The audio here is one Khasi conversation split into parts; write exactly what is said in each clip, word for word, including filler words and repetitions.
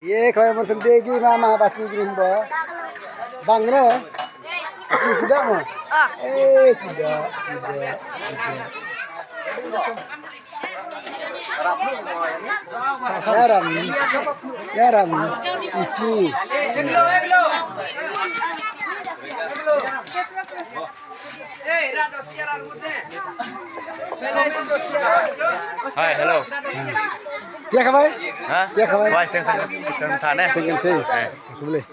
Ye khoi mar sende ki ma ma bachi ki nimba. Bang ne. Ki tidak ma. Eh, tidak, tidak, tidak. Yaram. Yaram. Ichi. Hi, hello. Ïa khabar? Ha? Ïa khabar? Wai, seng, seng, seng, than, eh. Seng, seng. Eh. Boleh.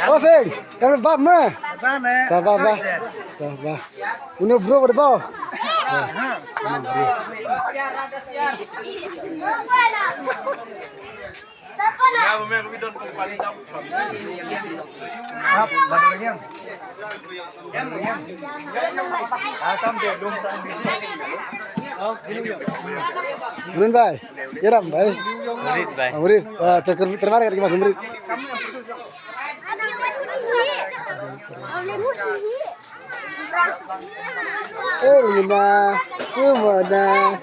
Oh, seng. Kami bam, eh? Bam, eh? Bam, bam, bam. Bam, bam. Uno bro, bro. Nun bai, Iram bai. Murid bai. Ah, murid. Ah, ter-, ter-, terima kasih, Mas Murid. Eh, Rina, semua dah.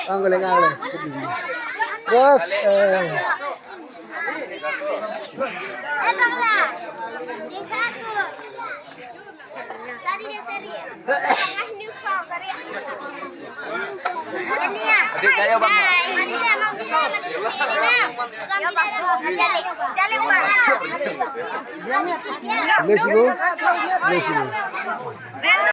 Ang galing, ang galing. Terus, eh. Bless you. Bless you.